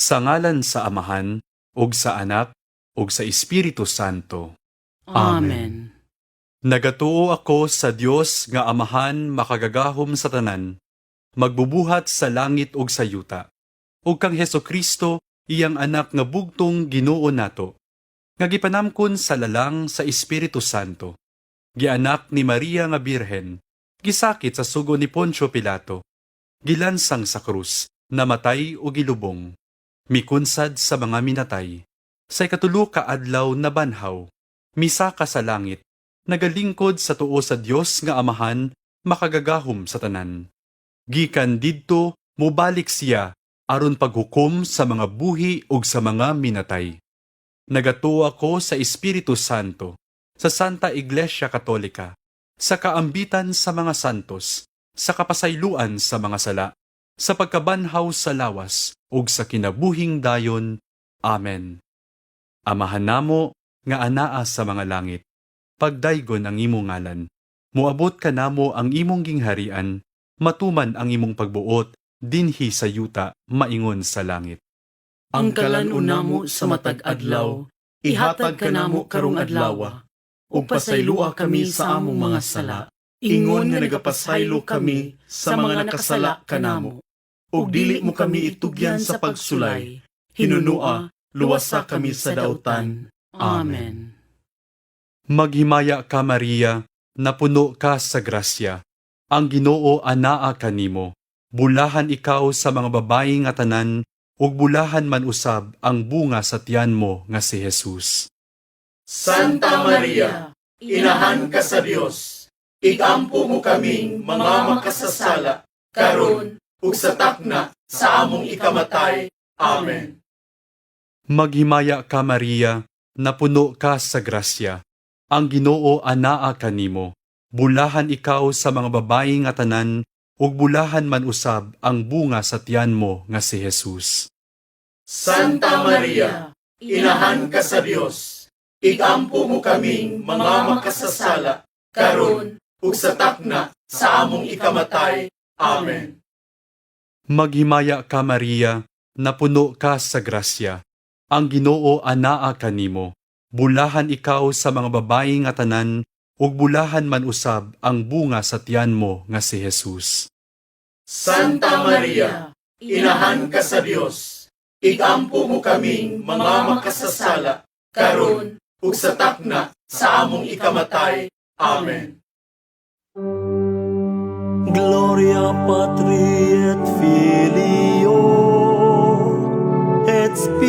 Sa ngalan sa Amahan, ug sa Anak, ug sa Espiritu Santo. Amen. Nagatuo ako sa Dios nga Amahan makagagahom sa tanan, magbubuhat sa langit ug sa yuta, ug kang Hesukristo, iyang Anak nga bugtong Ginoo nato, nga gipanamkon sa lalang sa Espiritu Santo, gianak ni Maria nga Birhen, gisakit sa sugo ni Poncio Pilato, gilansang sa krus, namatay ug gilubong, mikunsad sa mga minatay, sa ikatulo ka adlaw nabanhaw, misaka sa langit, nagalingkod sa tuo sa Dios nga Amahan makagagahom sa tanan. Gikan didto mobalik siya aron paghukom sa mga buhi ug sa mga minatay. Nagatuo ako sa Espiritu Santo, sa Santa Iglesia Katolika, sa kaambitan sa mga santos, sa kapasayloan sa mga sala, sa pagkabanhaw sa lawas ug sa kinabuhing dayon. Amen. Amahan namo nga anaa sa mga langit, pagdaygon ang imong ngalan. Moabot kanamo ang imong gingharian, matuman ang imong pagbuot dinhi sa yuta maingon sa langit. Ang kalan-on namo sa matag adlaw, ihatag kanamo karong adlawa, ug pasayloa kami sa among mga sala, Ingon nga nagapasaylo kami sa mga nakasala kanamo. Ug dili mo kami itugyan sa pagsulay, hinunua, luwasa kami sa dautan. Amen. Maghimaya ka, Maria, napuno ka sa grasya. Ang Ginoo anaa kanimo. Bulahan ikaw sa mga babayi nga tanan, ug bulahan man usab ang bunga sa tiyan mo nga si Jesus. Santa Maria, Inahan ka sa Dios, igampo mo kaming mga makasasala, karon ug sa takna sa among ikamatay. Amen. Maghimaya ka, Maria, napuno ka sa grasya. Ang Ginoo anaa kanimo. Bulahan ikaw sa mga babayi nga tanan, ug bulahan man usab ang bunga sa tiyan mo nga si Jesus. Santa Maria, Inahan ka sa Dios, igampo mo kaming mga makasasala, karon ug sa takna sa among ikamatay. Amen. Maghimaya ka, Maria, napuno ka sa grasya. Ang Ginoo anaa kanimo. Bulahan ikaw sa mga babayi nga tanan, ug bulahan man usab ang bunga sa tiyan mo nga si Jesus. Santa Maria, Inahan ka sa Dios, igampo mo kaming mga makasasala, karon ug sa takna sa among ikamatay. Amen. Gloria Patri et Filio et Spiritui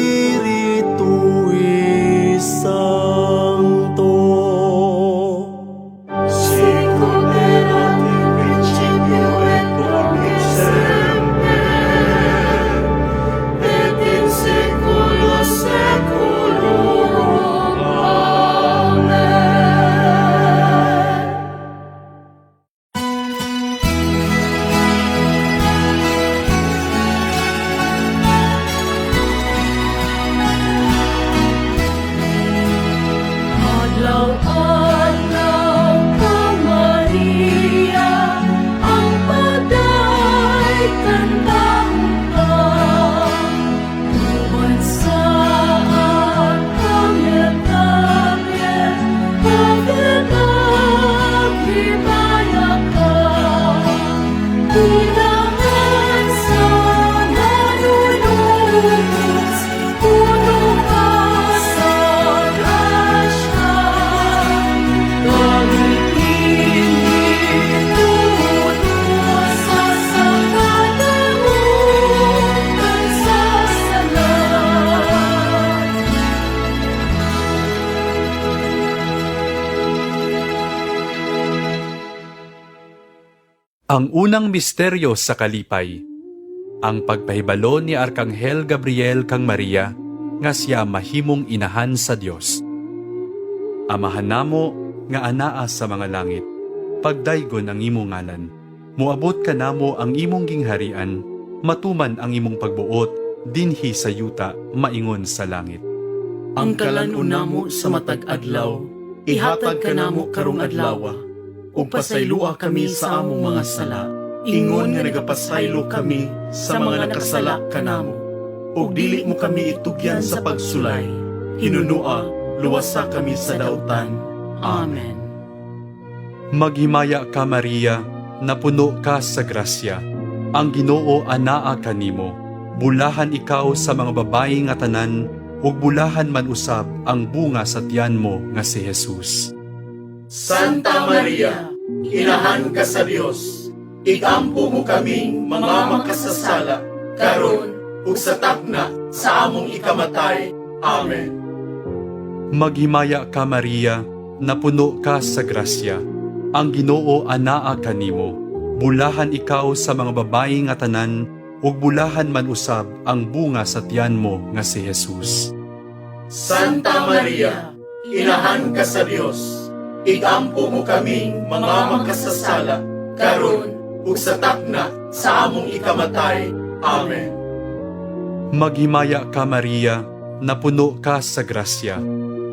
Sancto. Sicut erat in principio et nunc et semper et in saecula saeculorum. Amen. Adlaw-adlaw ka, Maria, ang paday kantahon ka. Uban sa Arkanghel Gabriel, Gabriel maghimaya ka. Bulahan sa nanunubos, puno ka sa grasya. Gamitin sa sakadamutan sa sala. Ang unang misteryo sa kalipay, ang pagpahibalo ni Arkanghel Gabriel kang Maria nga siya mahimong inahan sa Dios. Amahan namo nga anaa sa mga langit, pagdaygon ang imong ngalan. Moabot kanamo ang imong gingharian, matuman ang imong pagbuot dinhi sa yuta maingon sa langit. Ang kalan-on namo sa matag adlaw, ihatag kanamo karong adlawa, Ug pasayloa kami sa among mga sala, ingon nga nagapasaylo kami sa mga nakasala kanamo. Ug dili mo kami itugyan sa pagsulay. Hinunua, luwasa kami sa dautan. Amen. Maghimaya ka, Maria, napuno ka sa grasya. Ang Ginoo anaa kanimo. Bulahan ikaw sa mga babayi nga tanan, ug bulahan man usab ang bunga sa tiyan mo nga si Jesus. Santa Maria, Inahan ka sa Dios, igampo mo kaming mga makasasala, karon ug sa takna sa among ikamatay. Amen. Maghimaya ka, Maria, napuno ka sa grasya. Ang Ginoo anaa kanimo. Bulahan ikaw sa mga babayi nga tanan, ug bulahan man usab ang bunga sa tiyan mo nga si Jesus. Santa Maria, Inahan ka sa Dios, igampo mo kaming mga makasasala, karon ug sa takna sa among ikamatay. Amen. Maghimaya ka, Maria, napuno ka sa grasya.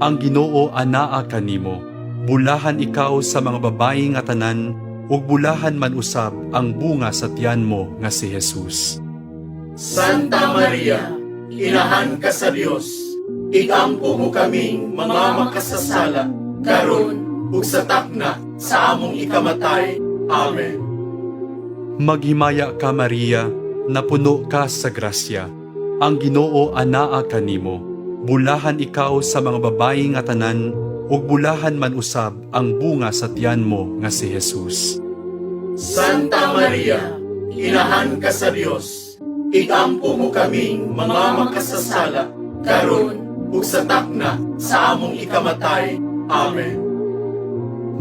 Ang Ginoo anaa kanimo. Bulahan ikaw sa mga babayi nga tanan, ug bulahan man usab ang bunga sa tiyan mo nga si Jesus. Santa Maria, Inahan ka sa Dios, igampo mo kaming mga makasasala, karon ug sa takna sa among ikamatay. Amen. Maghimaya ka, Maria, napuno ka sa grasya. Ang Ginoo anaa kanimo. Bulahan ikaw sa mga babayi nga tanan, ug bulahan man usab ang bunga sa tiyan mo nga si Jesus. Santa Maria, Inahan ka sa Dios, igampo mo kaming mga makasasala, karon ug sa takna sa among ikamatay. Amen.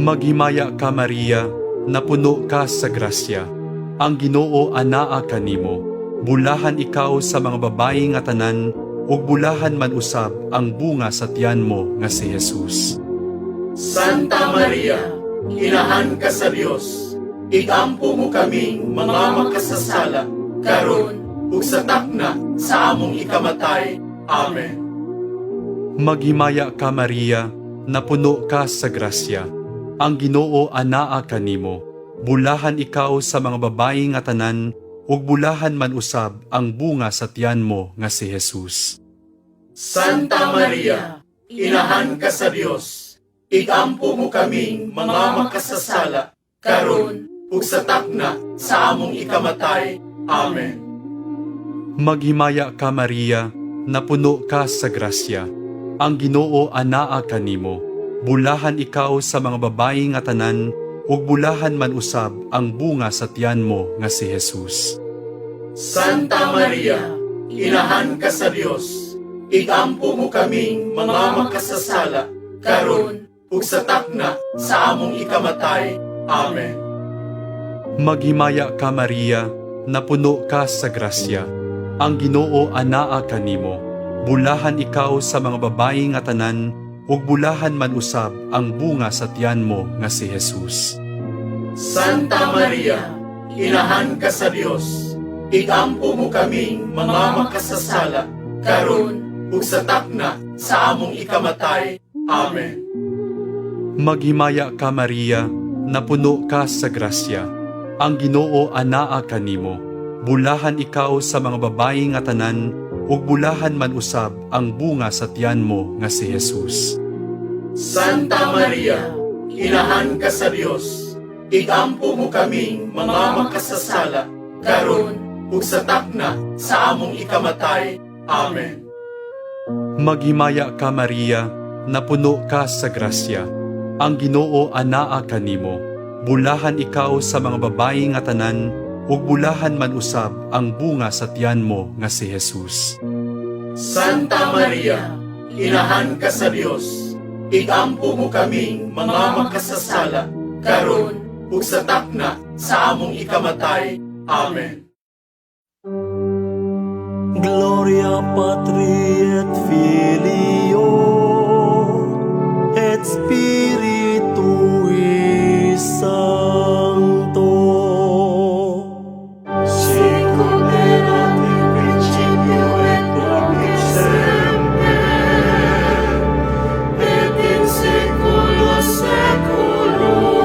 Maghimaya ka, Maria, napuno ka sa grasya. Ang Ginoo anaa kanimo. Bulahan ikaw sa mga babayi nga tanan, ug bulahan man usab ang bunga sa tiyan mo nga si Jesus. Santa Maria, Inahan ka sa Dios, igampo mo kaming mga makasasala, karon ug sa takna sa among ikamatay. Amen. Maghimaya ka, Maria, napuno ka sa grasya. Ang Ginoo anaa kanimo. Bulahan ikaw sa mga babayi nga tanan, ug bulahan man usab ang bunga sa tiyan mo nga si Jesus. Santa Maria, Inahan ka sa Dios, igampo mo kaming mga makasasala, karon ug sa takna sa among ikamatay. Amen. Maghimaya ka, Maria, napuno ka sa grasya. Ang Ginoo anaa kanimo. Bulahan ikaw sa mga babayi nga tanan, ug bulahan man usab ang bunga sa tiyan mo nga si Jesus. Santa Maria, Inahan ka sa Dios, igampo mo kaming mga makasasala, karon ug sa takna sa among ikamatay. Amen. Maghimaya ka, Maria, napuno ka sa grasya. Ang Ginoo anaa kanimo. Bulahan ikaw sa mga babayi nga tanan, ug bulahan man usab ang bunga sa tiyan mo nga si Jesus. Santa Maria, Inahan ka sa Dios, igampo mo kaming mga makasasala, karon ug sa takna sa among ikamatay. Amen. Maghimaya ka, Maria, napuno ka sa grasya. Ang Ginoo anaa kanimo. Bulahan ikaw sa mga babayi nga tanan, ug bulahan man usab ang bunga sa tiyan mo nga si Jesus. Santa Maria, Inahan ka sa Dios, igampo mo kaming mga makasasala, karon ug sa takna sa among ikamatay. Amen. Maghimaya ka, Maria, napuno ka sa grasya. Ang Ginoo anaa kanimo. Bulahan ikaw sa mga babayi nga tanan, ug bulahan man usab ang bunga sa tiyan mo nga si Jesus. Santa Maria, Inahan ka sa Dios, igampo mo kaming mga makasasala, karon ug sa takna sa among ikamatay. Amen. Gloria Patri et Filio et Spiritui Sancto. Sicut erat in principio et nunc et semper, et in saecula saeculorum.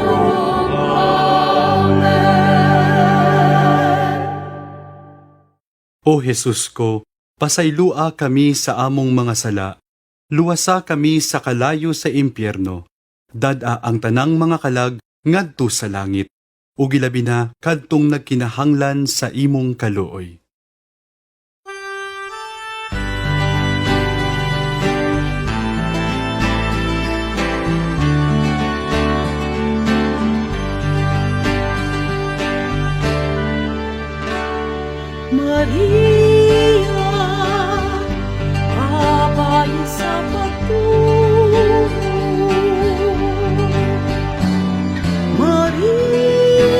Amen. O Jesus ko, Pasaylua kami sa among mga sala. Luwasa kami sa kalayo sa impyerno. Dad-a ang tanang mga kalag ngadto sa langit. Ug ilabi na kadtong nagkinahanglan sa imong kaluoy. Maria, babae sa pagtuo. Maria,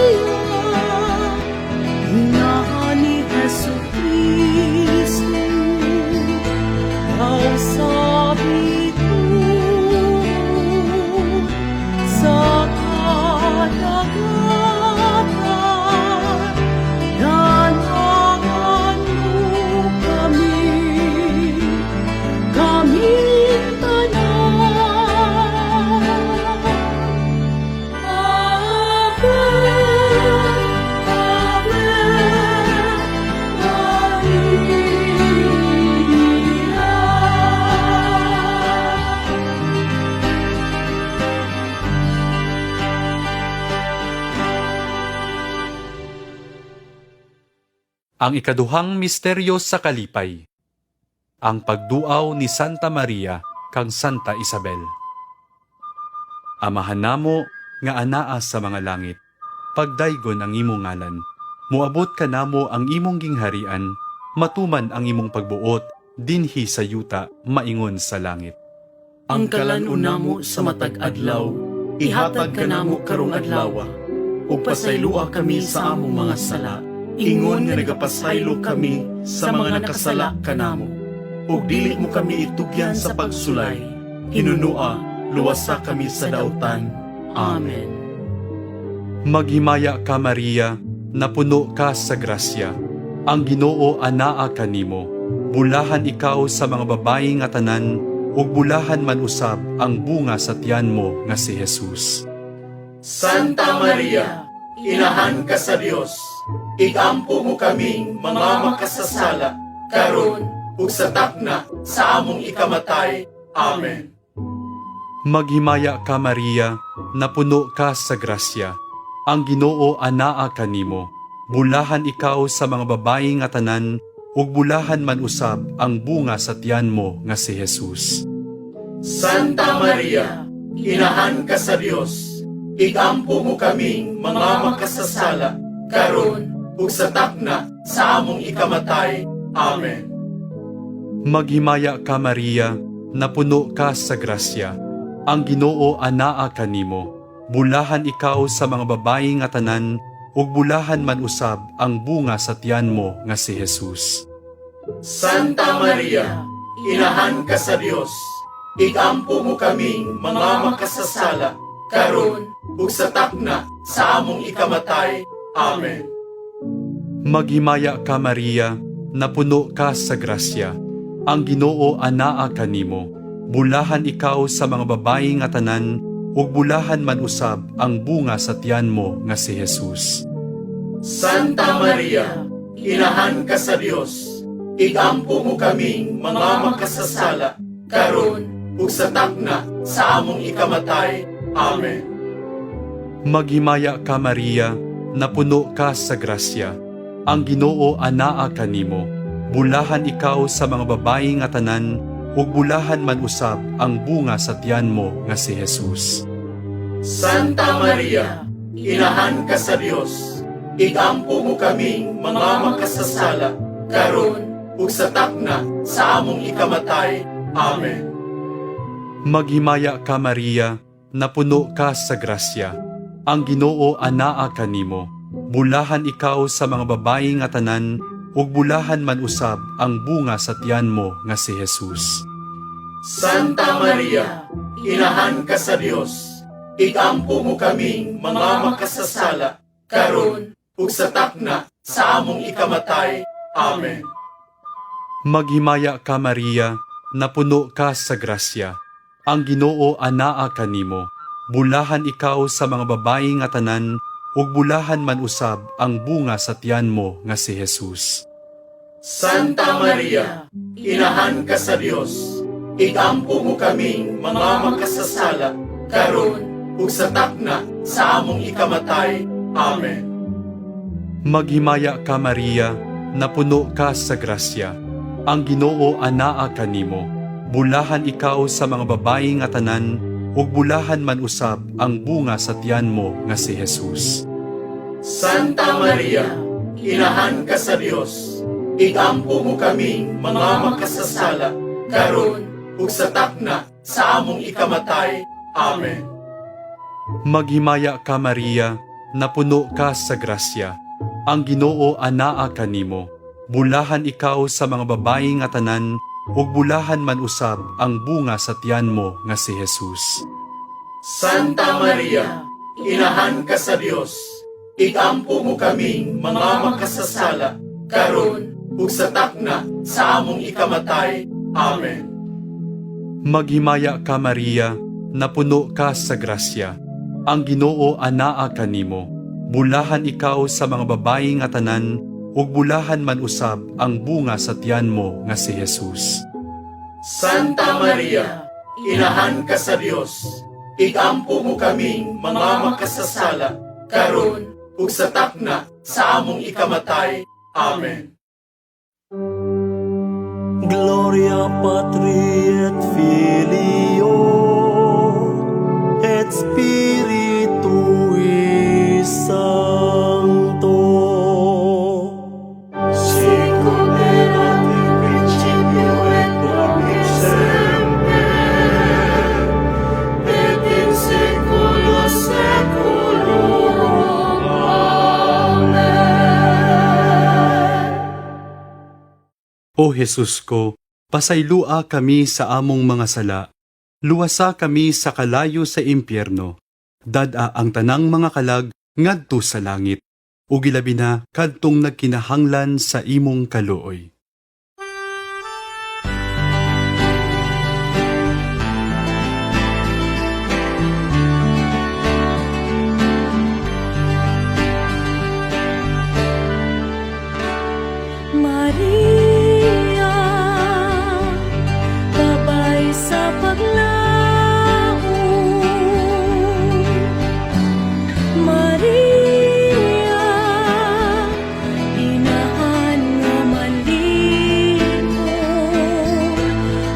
ina ni Jesu Cristo, daw sa bituon, sa kadagatan, Danangan mo kami, kaming tanan. Ave, Ave, Maria. Ang ikaduhang misteryo sa kalipay. Ang pagduaw ni Santa Maria kang Santa Isabel. Amahan namo nga anaa sa mga langit. Pagdaygon ang imong ngalan. Moabot kanamo ang imong gingharian, matuman ang imong pagbuot dinhi sa yuta maingon sa langit. Ang kalan-on namo sa matag adlaw, ihatag kanamo karong adlawa, ug pasaylua kami sa among mga sala, Ingon nga nagapasaylo kami sa mga nakasala kanamo. Ug dili mo kami itugyan sa pagsulay. Hinunua, luwasa kami sa dautan. Amen. Maghimaya ka Maria, napuno ka sa grasya. Ang Ginoo anaa kanimo. Bulahan ikaw sa mga babayi nga tanan, ug bulahan man usab ang bunga sa tiyan mo nga si Jesus. Santa Maria, inahan ka sa Dios. Igampo mo kaming mga makasasala karon ug sa takna sa among ikamatay. Amen. Maghimaya ka Maria, napuno ka sa grasya. Ang Ginoo anaa kanimo. Bulahan ikaw sa mga babayi nga tanan, ug bulahan man usab ang bunga sa tiyan mo nga si Jesus. Santa Maria, inahan ka sa Dios. Igampo mo kaming mga makasasala karon ug sa takna sa among ikamatay. Amen. Maghimaya ka Maria, napuno ka sa grasya. Ang Ginoo anaa kanimo. Bulahan ikaw sa mga babayi nga tanan, ug bulahan man usab ang bunga sa tiyan mo nga si Jesus. Santa Maria, inahan ka sa Dios. Igampo mo kaming mga makasasala karon ug sa takna sa among ikamatay. Amen. Maghimaya ka Maria, napuno ka sa grasya. Ang Ginoo anaa kanimo. Bulahan ikaw sa mga babayi nga tanan, ug bulahan man usab ang bunga sa tiyan mo nga si Jesus. Santa Maria, inahan ka sa Dios. Igampo mo kaming mga makasasala karon ug sa takna sa among ikamatay. Amen. Maghimaya ka Maria, napuno ka sa grasya. Ang Ginoo anaa kanimo. Bulahan ikaw sa mga babayi nga tanan, ug bulahan man usab ang bunga sa tiyan mo nga si Jesus. Santa Maria, inahan ka sa Dios. Igampo mo kaming mga makasasala karon ug sa takna sa among ikamatay. Amen. Maghimaya ka Maria, napuno ka sa grasya. Ang Ginoo anaa kanimo. Bulahan ikaw sa mga babayi nga tanan, ug bulahan man usab ang bunga sa tiyan mo nga si Jesus. Santa Maria, inahan ka sa Dios. Igampo mo kaming mga makasasala karon ug sa takna sa among ikamatay. Amen. Maghimaya ka Maria, napuno ka sa grasya. Ang Ginoo anaa kanimo. Bulahan ikaw sa mga babayi nga tanan, ug bulahan man usab ang bunga sa tiyan mo nga si Jesus. Santa Maria, Inahan ka sa Dios, igampo mo kaming mga makasasala, karon ug sa takna sa among ikamatay. Amen. Maghimaya ka Maria, napuno ka sa grasya. Ang Ginoo anaa kanimo. Bulahan ikaw sa mga babayi nga tanan, ug bulahan man usab ang bunga sa tiyan mo nga si Jesus. Santa Maria, Inahan ka sa Dios, igampo mo kaming mga makasasala, karon ug sa takna sa among ikamatay. Amen. Maghimaya ka Maria, napuno ka sa grasya. Ang Ginoo anaa kanimo. Bulahan ikaw sa mga babayi nga tanan, ug bulahan man usab ang bunga sa tiyan mo nga si Jesus. Santa Maria, Inahan ka sa Dios, igampo mo kaming mga makasasala, karon ug sa takna sa among ikamatay. Amen. Maghimaya ka Maria, napuno ka sa grasya. Ang Ginoo anaa kanimo. Bulahan ikaw sa mga babayi nga tanan, ug bulahan man usab ang bunga sa tiyan mo nga si Jesus. Santa Maria, Inahan ka sa Dios, igampo mo kaming mga makasasala, karon ug sa takna sa among ikamatay. Amen. Gloria Patri et Filio et Spiritui Sancto. Sicut erat in principio et nunc et semper, et in saeculo saeculorum. Amen. O Jesus ko, pasaylua kami sa among mga sala. Luwasa kami sa kalayo sa impyerno. Dad-a ang tanang mga kalag ngadto sa langit. Ug ilabi na kadtong nagkinahanglan sa imong kaluoy. Maria, babay sa paglaom. Maria, inahan nga malipong,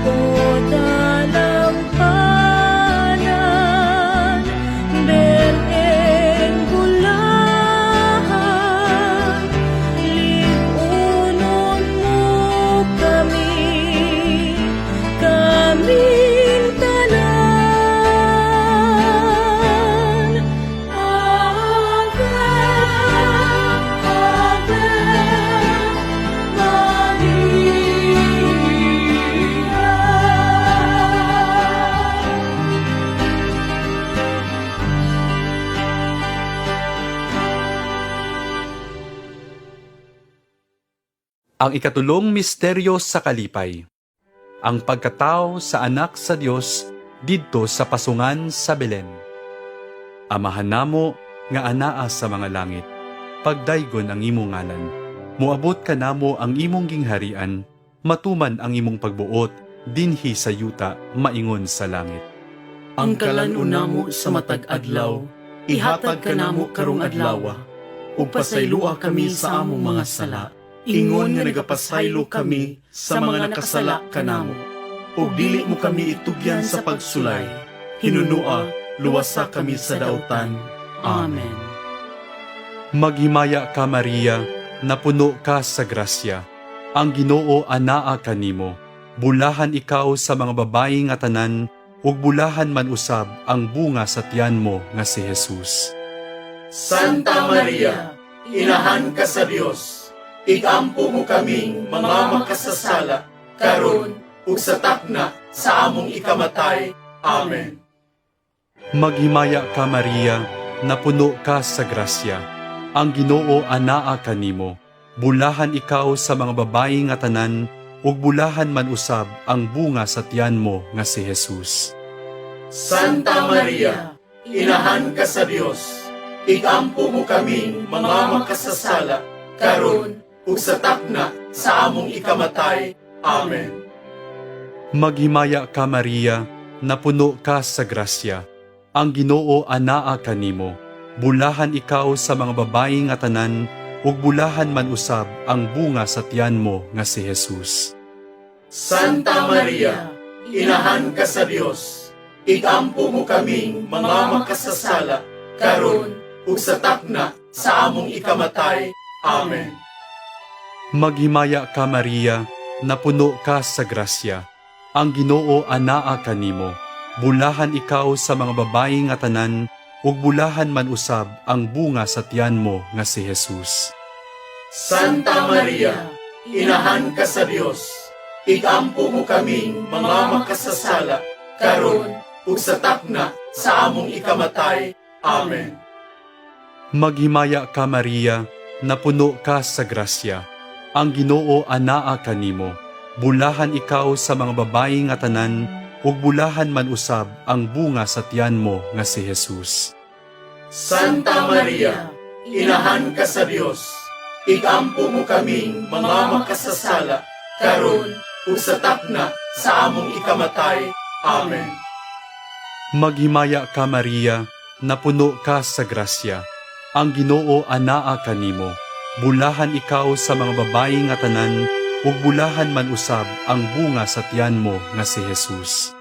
o dalampanan, Beleng bulahan, Ligunon mo kami, kaming tanan. Ave, Ave, Maria. Ang ikatulong misteryo sa kalipay. Ang pagkatao sa anak sa Dios didto sa pasungan sa Belen. Amahan namo nga anaa sa mga langit. Pagdaygon ang imong ngalan. Moabot kanamo ang imong gingharian, matuman ang imong pagbuot dinhi sa yuta maingon sa langit. Ang kalan-on namo sa matag adlaw, ihatag kanamo karong adlaw, ug pasaylua kami sa among mga sala, ingon nga nagapasaylo kami sa mga nakasala kanamo. Ug dili mo kami itugyan sa pagsulay, hinunua, luwasa kami sa dautan. Amen. Maghimaya ka Maria, napuno ka sa grasya. Ang Ginoo anaa kanimo. Bulahan ikaw sa mga babayi nga tanan, ug bulahan man usab ang bunga sa tiyan mo nga si Jesus. Santa Maria, Inahan ka sa Dios, igampo mo kaming mga makasasala, karon ug sa takna sa among ikamatay. Amen. Maghimaya ka Maria, napuno ka sa grasya. Ang Ginoo anaa kanimo. Bulahan ikaw sa mga babayi nga tanan, ug bulahan man usab ang bunga sa tiyan mo nga si Jesus. Santa Maria, Inahan ka sa Dios, igampo mo kaming mga makasasala, karon ug sa takna sa among ikamatay. Amen. Maghimaya ka Maria, napuno ka sa grasya. Ang Ginoo anaa kanimo. Bulahan ikaw sa mga babayi nga tanan, ug bulahan man usab ang bunga sa tiyan mo nga si Jesus. Santa Maria, Inahan ka sa Dios, igampo mo kaming mga makasasala, karon ug sa takna sa among ikamatay. Amen. Maghimaya ka Maria, napuno ka sa grasya. Ang Ginoo anaa kanimo. Bulahan ikaw sa mga babayi nga tanan, ug bulahan man usab ang bunga sa tiyan mo nga si Jesus. Santa Maria, Inahan ka sa Dios, igampo mo kaming mga makasasala, karon ug sa takna sa among ikamatay. Amen. Maghimaya ka Maria, napuno ka sa grasya. Ang Ginoo anaa kanimo. Bulahan ikaw sa mga babayi nga tanan, ug bulahan man usab ang bunga sa tiyan mo nga si Jesus. Santa Maria, Inahan ka sa Dios, igampo mo kaming mga makasasala, karon ug sa takna sa among ikamatay. Amen. Maghimaya ka Maria, napuno ka sa grasya. Ang Ginoo anaa kanimo. Bulahan ikaw sa mga babayi nga tanan, ug bulahan man usab ang bunga sa tiyan mo nga si Jesus.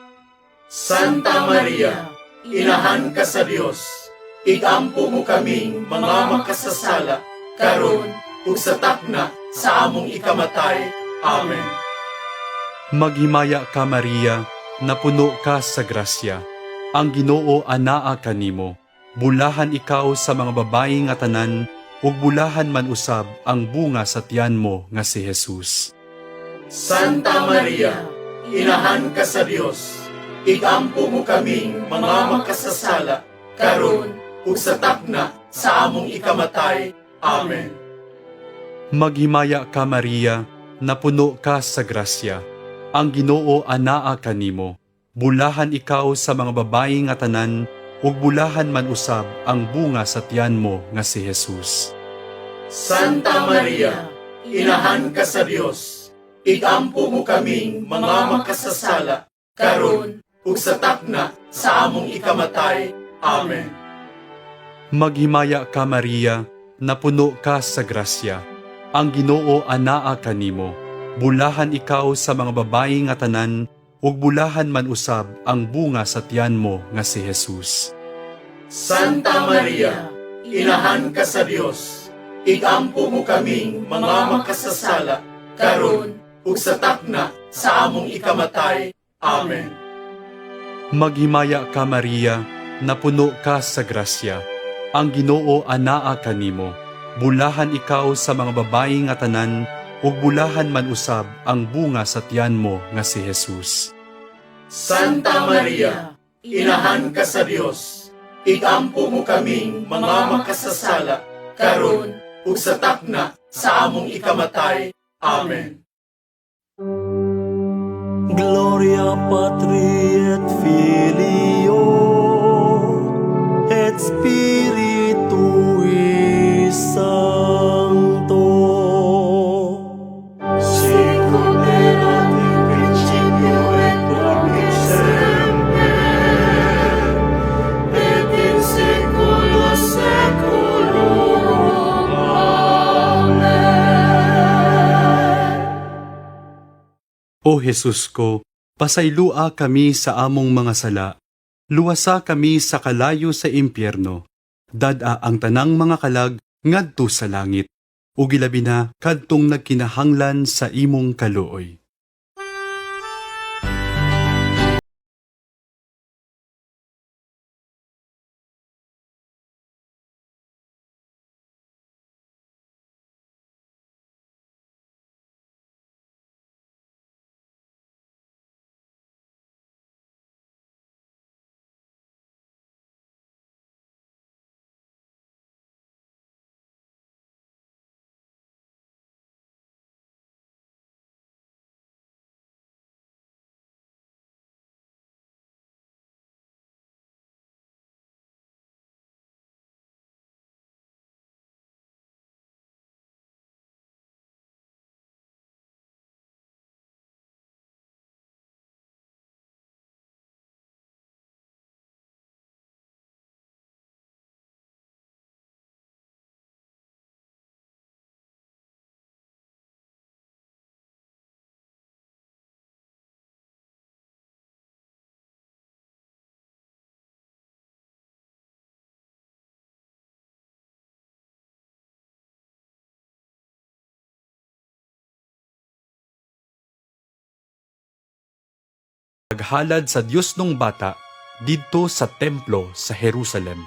Santa Maria, Inahan ka sa Dios, igampo mo kaming mga makasasala, karon ug sa takna sa among ikamatay. Amen. Maghimaya ka Maria, napuno ka sa grasya. Ang Ginoo anaa kanimo. Bulahan ikaw sa mga babayi nga tanan, ug bulahan man usab ang bunga sa tiyan mo nga si Jesus. Santa Maria, Inahan ka sa Dios, igampo mo kaming mga makasasala, karon ug sa takna sa among ikamatay. Amen. Maghimaya ka Maria, napuno ka sa grasya. Ang Ginoo anaa kanimo. Bulahan ikaw sa mga babayi nga tanan, ug bulahan man usab ang bunga sa tiyan mo nga si Jesus. Santa Maria, Inahan ka sa Dios, igampo mo kaming mga makasasala, karon ug sa takna sa among ikamatay. Amen. Maghimaya ka Maria, napuno ka sa grasya. Ang Ginoo anaa kanimo. Bulahan ikaw sa mga babayi nga tanan, ug bulahan man usab ang bunga sa tiyan mo nga si Jesus. Santa Maria, Inahan ka sa Dios, igampo mo kaming mga makasasala, karon ug sa takna sa among ikamatay. Amen. Maghimaya ka Maria, napuno ka sa grasya. Ang Ginoo anaa kanimo. Bulahan ikaw sa mga babayi nga tanan, ug bulahan man usab ang bunga sa tiyan mo nga si Jesus. Santa Maria, Inahan ka sa Dios, igampo mo kaming mga makasasala, karon ug sa takna sa among ikamatay. Amen. Gloria Patri et Filio et Spiritui Sancto. Sicut erat in principio et nunc et semper, et in saeculo saeculorum. Amen. O Jesus ko, pasaylua kami sa among mga sala. Luwasa kami sa kalayo sa impyerno. Dad-a ang tanang mga kalag ngadto sa langit. Ug ilabi na kadtong nagkinahanglan sa imong kaluoy. Naghalad sa Dios nung bata didto sa templo sa Jerusalem.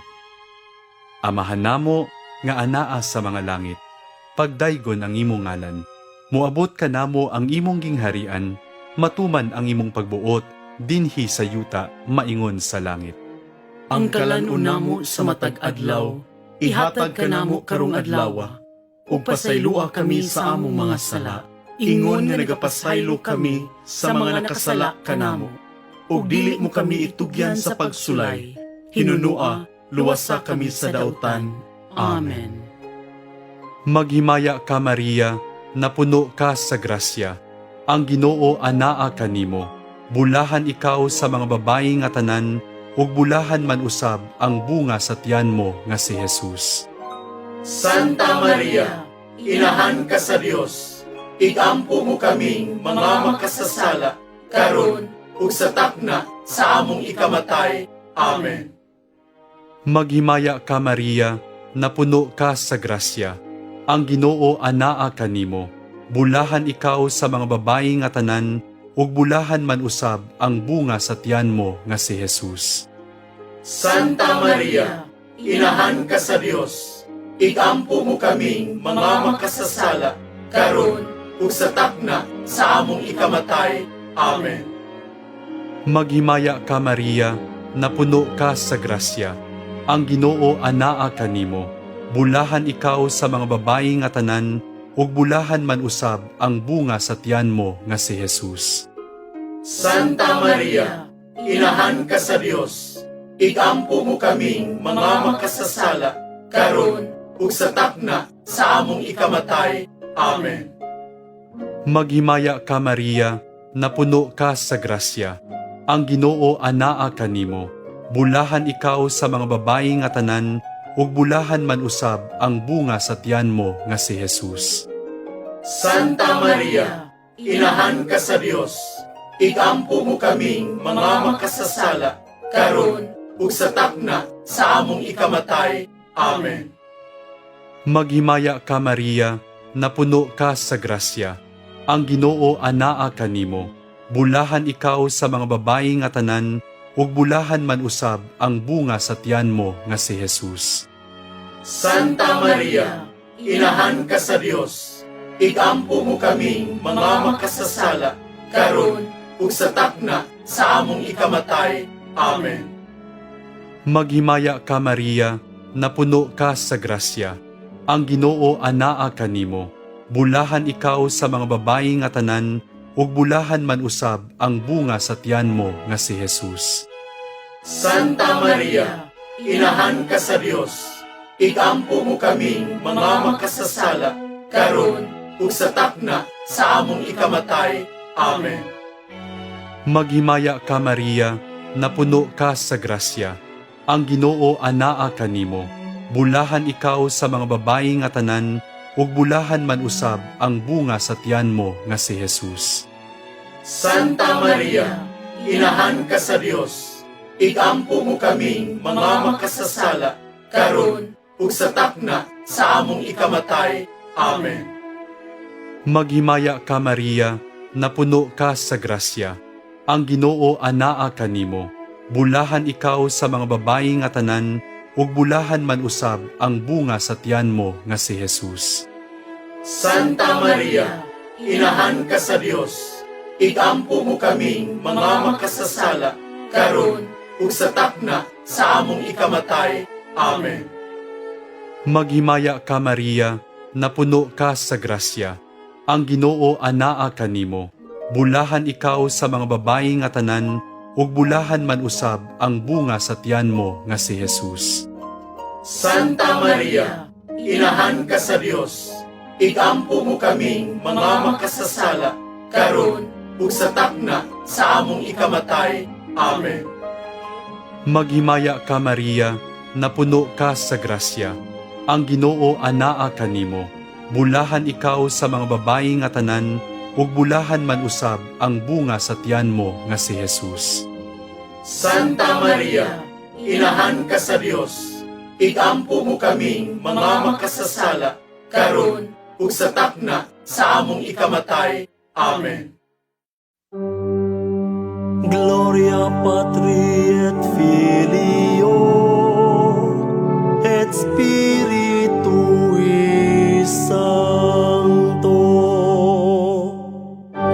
Amahan namo nga anaa sa mga langit, pagdaygon ang imong ngalan. Moabot kanamo ang imong gingharian, matuman ang imong pagbuot dinhi sa yuta maingon sa langit. Ang kalan-on namo sa matag adlaw, ihatag kanamo karong adlawa, ug pasayloa kami sa among mga sala, ingon nga nagapasaylo kami sa mga nakasala kanamo. Ug dili mo kami itugyan sa pagsulay, hinunua, luwasa kami sa dautan. Amen. Maghimaya ka, Maria, napuno ka sa grasya. Ang Ginoo anaa kanimo. Bulahan ikaw sa mga babayi nga tanan, ug bulahan man usab ang bunga sa tiyan mo nga si Jesus. Santa Maria, Inahan ka sa Dios, igampo mo kaming mga makasasala, karon ug sa takna sa among ikamatay. Amen. Maghimaya ka, Maria, napuno ka sa grasya. Ang Ginoo anaa kanimo. Bulahan ikaw sa mga babayi nga tanan, ug bulahan man usab ang bunga sa tiyan mo nga si Jesus. Santa Maria, Inahan ka sa Dios, igampo mo kaming mga makasasala, karon ug sa takna sa among ikamatay. Amen. Maghimaya ka, Maria, napuno ka sa grasya. Ang Ginoo anaa kanimo. Bulahan ikaw sa mga babayi nga tanan, ug bulahan man usab ang bunga sa tiyan mo nga si Jesus. Santa Maria, Inahan ka sa Dios, igampo mo kaming mga makasasala, karon ug sa takna sa among ikamatay. Amen. Maghimaya ka, Maria, napuno ka sa grasya. Ang Ginoo anaa kanimo. Bulahan ikaw sa mga babayi nga tanan, ug bulahan man usab ang bunga sa tiyan mo nga si Jesus. Santa Maria, Inahan ka sa Dios, igampo mo kaming mga makasasala, karon ug sa takna sa among ikamatay. Amen. Maghimaya ka, Maria, napuno ka sa grasya. Ang Ginoo anaa kanimo. Bulahan ikaw sa mga babayi nga tanan, ug bulahan man usab ang bunga sa tiyan mo nga si Jesus. Santa Maria, Inahan ka sa Dios, igampo mo kaming mga makasasala, karon ug sa takna sa among ikamatay. Amen. Maghimaya ka, Maria, napuno ka sa grasya. Ang Ginoo anaa kanimo. Bulahan ikaw sa mga babayi nga tanan, ug bulahan man usab ang bunga sa tiyan mo nga si Jesus. Santa Maria, Inahan ka sa Dios, igampo mo kaming mga makasasala, karon ug sa takna sa among ikamatay. Amen. Maghimaya ka, Maria, napuno ka sa grasya. Ang Ginoo anaa kanimo. Bulahan ikaw sa mga babayi nga tanan, ug bulahan man usab ang bunga sa tiyan mo nga si Jesus. Santa Maria, Inahan ka sa Dios, igampo mo kaming mga makasasala, karon ug sa takna sa among ikamatay. Amen. Maghimaya ka, Maria, napuno ka sa grasya. Ang Ginoo anaa kanimo. Bulahan ikaw sa mga babayi nga tanan, ug bulahan man usab ang bunga sa tiyan mo nga si Jesus. Santa Maria, Inahan ka sa Dios, igampo mo kaming mga makasasala, karon ug sa takna sa among ikamatay. Amen. Maghimaya ka, Maria, napuno ka sa grasya. Ang Ginoo anaa kanimo. Bulahan ikaw sa mga babayi nga tanan, ug bulahan man usab ang bunga sa tiyan mo nga si Jesus. Santa Maria, Inahan ka sa Dios, igampo mo kaming mga makasasala, karon ug sa takna sa among ikamatay. Amen. Maghimaya ka, Maria, napuno ka sa grasya. Ang Ginoo anaa kanimo. Bulahan ikaw sa mga babayi nga tanan, ug bulahan man usab ang bunga sa tiyan mo nga si Jesus. Santa Maria, Inahan ka sa Dios, igampo mo kaming mga makasasala, karon ug sa takna sa among ikamatay. Amen. Gloria Gloria Patri et Filio et Spiritui Sancto.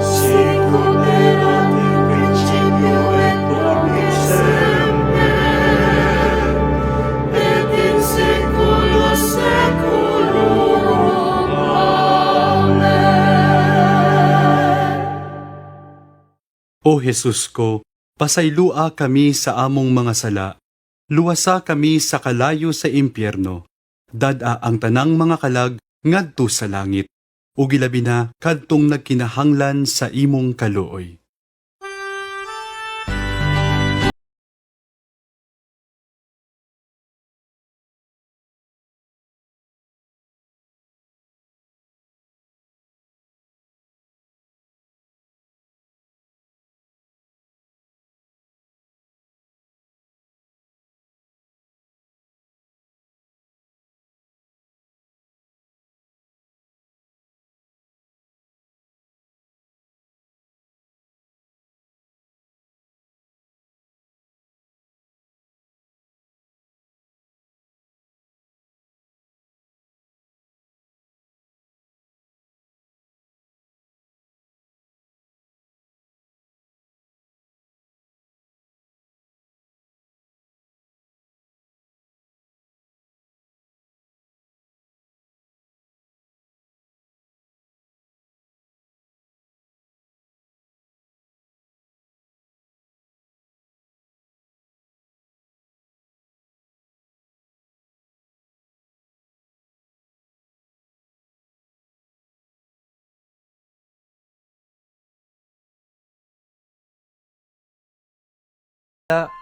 Sicut erat in principio et nunc et semper, et in saecula saeculorum. Amen. O Jesus ko, pasaylua kami sa among mga sala. Luwasa kami sa kalayo sa impyerno. Dad-a ang tanang mga kalag ngadto sa langit. Ug ilabi na kadtong nagkinahanglan sa imong kaluoy.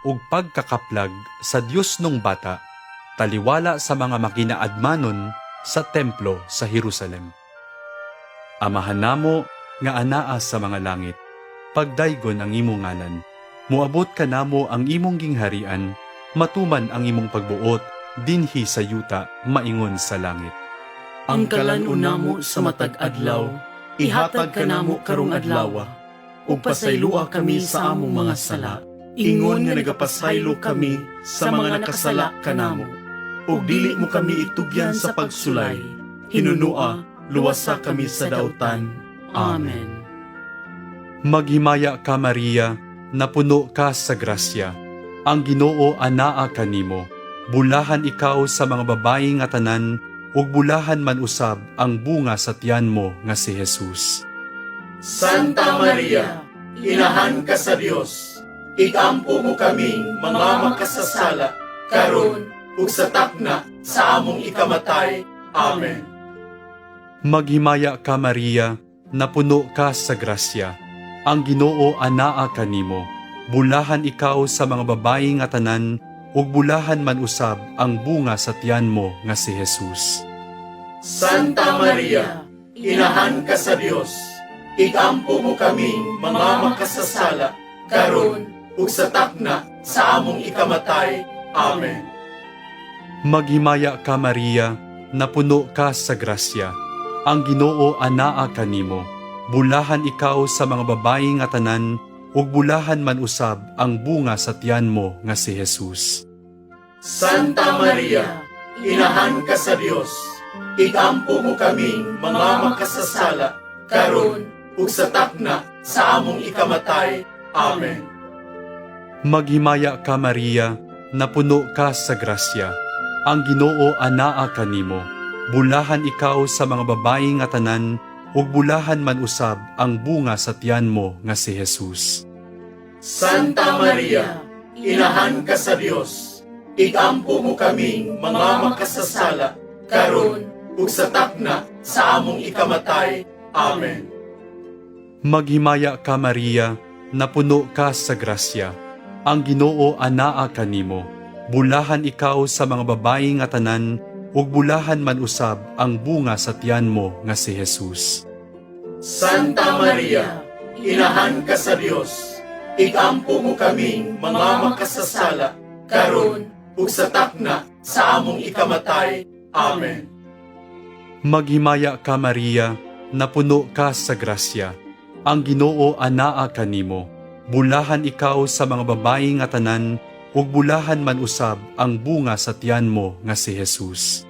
Ug pagkakaplag sa Dios nung bata, taliwala sa mga makinaadmanon sa templo sa Jerusalem. Amahan namo nga anaa sa mga langit, pagdaygon ang imong ngalan. Moabot kanamo ang imong gingharian, matuman ang imong pagbuot dinhi sa yuta maingon sa langit. Ang kalan-on namo sa matag adlaw, ihatag kanamo karong adlaw, ug pasaylua kami sa among mga sala, Ingon nga nagapasaylo kami sa mga nakasala kanamo. Ug dili mo kami itugyan sa pagsulay. Hinunua, luwasa kami sa dautan. Amen. Maghimaya ka Maria, napuno ka sa grasya. Ang Ginoo anaa kanimo. Bulahan ikaw sa mga babayi nga tanan, ug bulahan man usab ang bunga sa tiyan mo nga si Jesus. Santa Maria, inahan ka sa Dios. Igampo mo kaming mga makasasala karon ug sa takna sa among ikamatay. Amen. Maghimaya ka Maria, napuno ka sa grasya. Ang Ginoo anaa kanimo. Bulahan ikaw sa mga babayi nga tanan, ug bulahan man usab ang bunga sa tiyan mo nga si Jesus. Santa Maria, inahan ka sa Dios. Igampo mo kaming mga makasasala karon ug sa takna sa among ikamatay. Amen. Maghimaya ka Maria, napuno ka sa grasya. Ang Ginoo anaa kanimo. Bulahan ikaw sa mga babayi nga tanan, ug bulahan man usab ang bunga sa tiyan mo nga si Jesus. Santa Maria, inahan ka sa Dios. Igampo mo kaming mga makasasala karon ug sa takna sa among ikamatay. Amen. Maghimaya ka Maria, napuno ka sa grasya. Ang Ginoo anaa kanimo. Bulahan ikaw sa mga babayi nga tanan, ug bulahan man usab ang bunga sa tiyan mo nga si Jesus. Santa Maria, inahan ka sa Dios. Igampo mo kaming mga makasasala karon ug sa takna sa among ikamatay. Amen. Maghimaya ka Maria, napuno ka sa grasya. Ang Ginoo anaa kanimo. Bulahan ikaw sa mga babayi nga tanan, ug bulahan man usab ang bunga sa tiyan mo nga si Jesus. Santa Maria, inahan ka sa Dios. Igampo mo kaming mga makasasala karon ug sa takna sa among ikamatay. Amen. Maghimaya ka Maria, napuno ka sa grasya. Ang Ginoo anaa kanimo. Bulahan ikaw sa mga babayi nga tanan, ug bulahan man usab ang bunga sa tiyan mo nga si Jesus.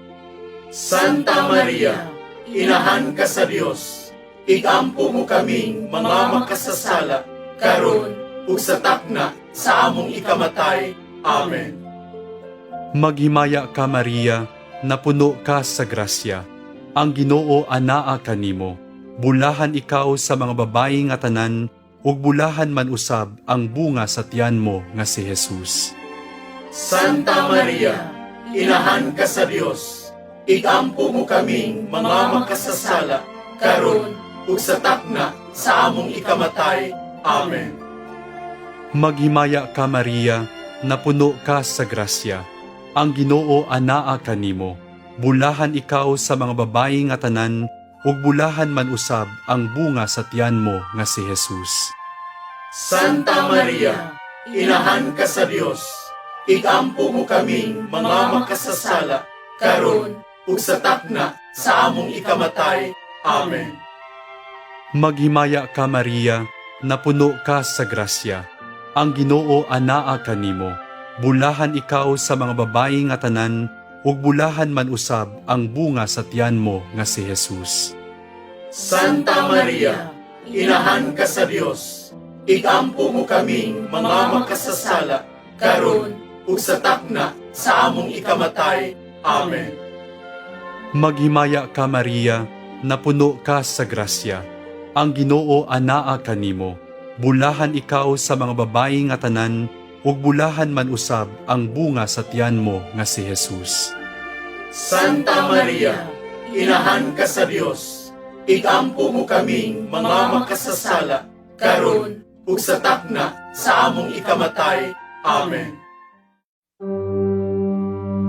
Santa Maria, Inahan ka sa Dios, igampo mo kaming mga makasasala, karon ug sa takna sa among ikamatay. Amen. Maghimaya ka, Maria, napuno ka sa grasya. Ang Ginoo anaa kanimo. Bulahan ikaw sa mga babayi nga tanan, ug bulahan man usab ang bunga sa tiyan mo nga si Jesus. Santa Maria, Inahan ka sa Dios, igampo mo kaming mga makasasala, karon ug sa takna sa among ikamatay. Amen. Maghimaya ka, Maria, napuno ka sa grasya. Ang Ginoo anaa kanimo. Bulahan ikaw sa mga babayi nga tanan, ug bulahan man usab ang bunga sa tiyan mo nga si Jesus. Santa Maria, Inahan ka sa Dios, igampo mo kaming mga makasasala, karon ug sa takna sa among ikamatay. Amen. Maghimaya ka, Maria, napuno ka sa grasya. Ang Ginoo anaa kanimo. Bulahan ikaw sa mga babayi nga tanan, ug bulahan man usab ang bunga sa tiyan mo nga si Jesus. Santa Maria, Inahan ka sa Dios, igampo mo kaming mga makasasala, karon ug sa takna sa among ikamatay. Amen. Maghimaya ka, Maria, napuno ka sa grasya. Ang Ginoo anaa kanimo. Bulahan ikaw sa mga babayi nga tanan, ug bulahan man usab ang bunga sa tiyan mo nga si Jesus. Santa Maria, Inahan ka sa Dios, igampo mo kaming mga makasasala, karon ug sa takna sa among ikamatay. Amen.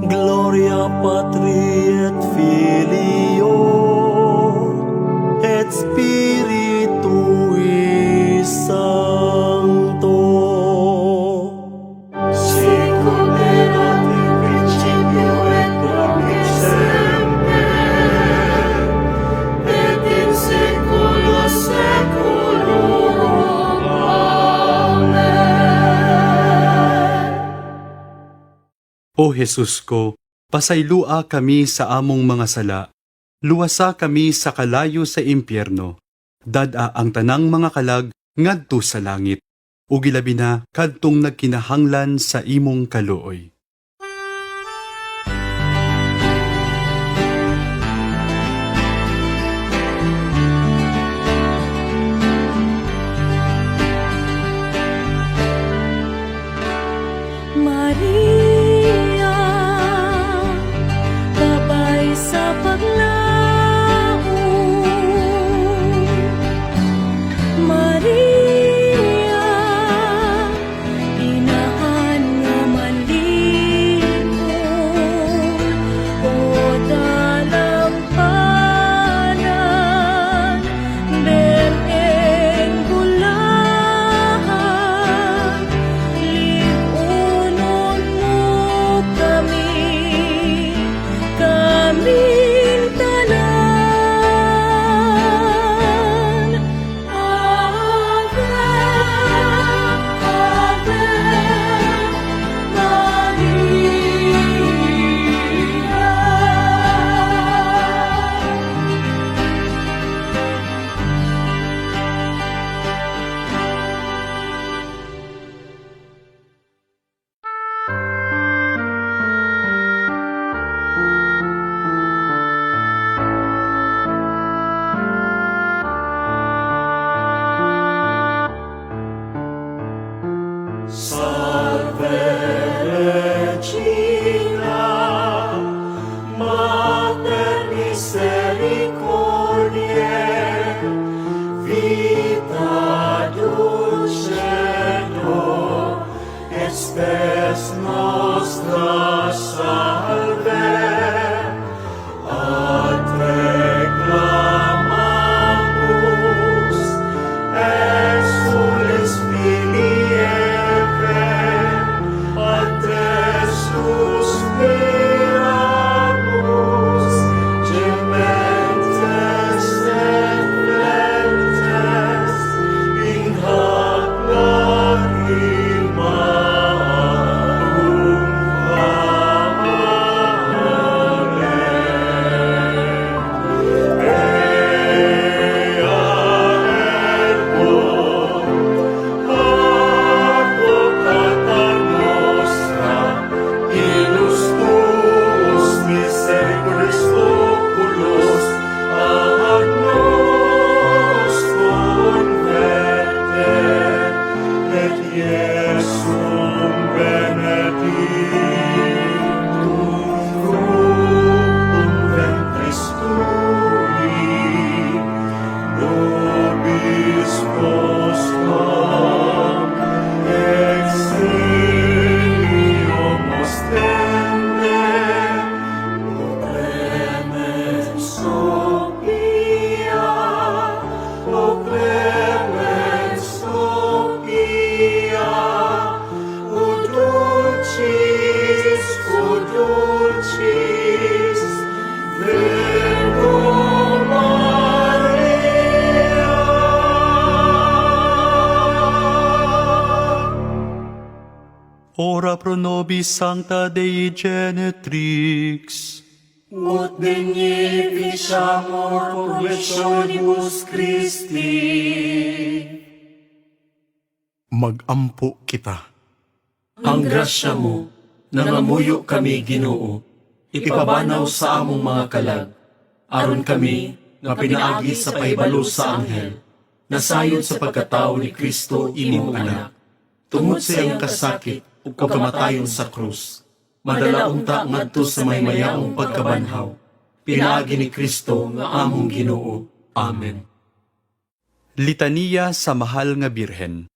Gloria Patri et Filio et Spiritui Sancto. Sicut erat in principio et nunc et semper, et in saecula saeculorum. Amen. O Jesus ko, pasaylua kami sa among mga sala. Luwasa kami sa kalayo sa impyerno. Dad-a ang tanang mga kalag ngadto sa langit. Ug ilabi na kadtong nagkinahanglan sa imong kaluoy. Maria, babay sa paglaom. Maria, inahan nga malipon, o dalampanan, bereng bulahan, Lipunon mo kami, kaming tanan. Ave, Ave, Maria. Salve Regina, Mater misericordiae, vita dulcedo, et spes nostra salve. A te clamamus, exules filii Eve, a te suspiramus, gementes et flentes, in hac. nobis sancta Dei genetrix. Ut dignificiamur promissionibus Christi. Magampo kita. Ang grasya mo, nangamuyo kami Ginoo, ipabanaw sa among mga kalag, aron kami nga pinaagi sa pahibalo sa anghel, nasayod sa pagkatao ni Kristo imong anak, tungod sa iyang kasakit ug kamatayon sa krus, madala unta ngadto sa maymayaong pagkabanhaw, pinaagi ni Kristo nga among Ginoo. Amen. Litaniya sa Mahal nga Birhen.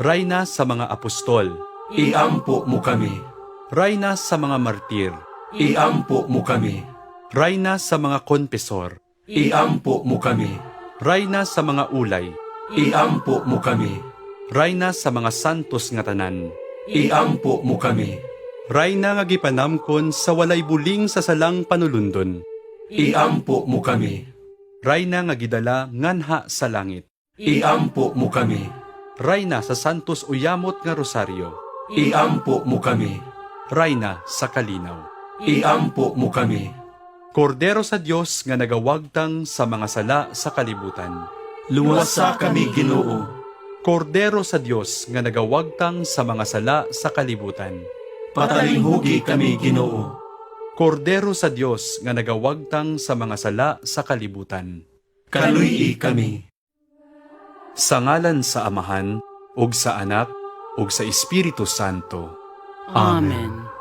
Rayna sa mga apostol, Iampo mo kami. Rayna sa mga martir, Iampo mo kami. Rayna sa mga konfesor, Iampo mo kami. Rayna sa mga ulay, Iampo mo kami. Rayna sa mga santos nga tanan, Iampo mo kami. Rayna nga gipanamkon sa walay buling sa salang panulundon, Iampo mo kami. Rayna nga gidala nganha sa langit, Iampo mo kami. Rayna sa santos uyamot nga rosaryo, Iampo mo kami. Rayna sa kalinaw. Iampo mo kami. Kordero sa Dios nga nagawagtang sa mga sala sa kalibutan. Luwasa kami Ginoo. Kordero sa Dios nga nagawagtang sa mga sala sa kalibutan. Patalinghugi kami Ginoo. Kordero sa Dios nga nagawagtang sa mga sala sa kalibutan. Kaluy-i kami. Sa ngalan sa Amahan, ug sa Anak, ug sa Espiritu Santo. Amen.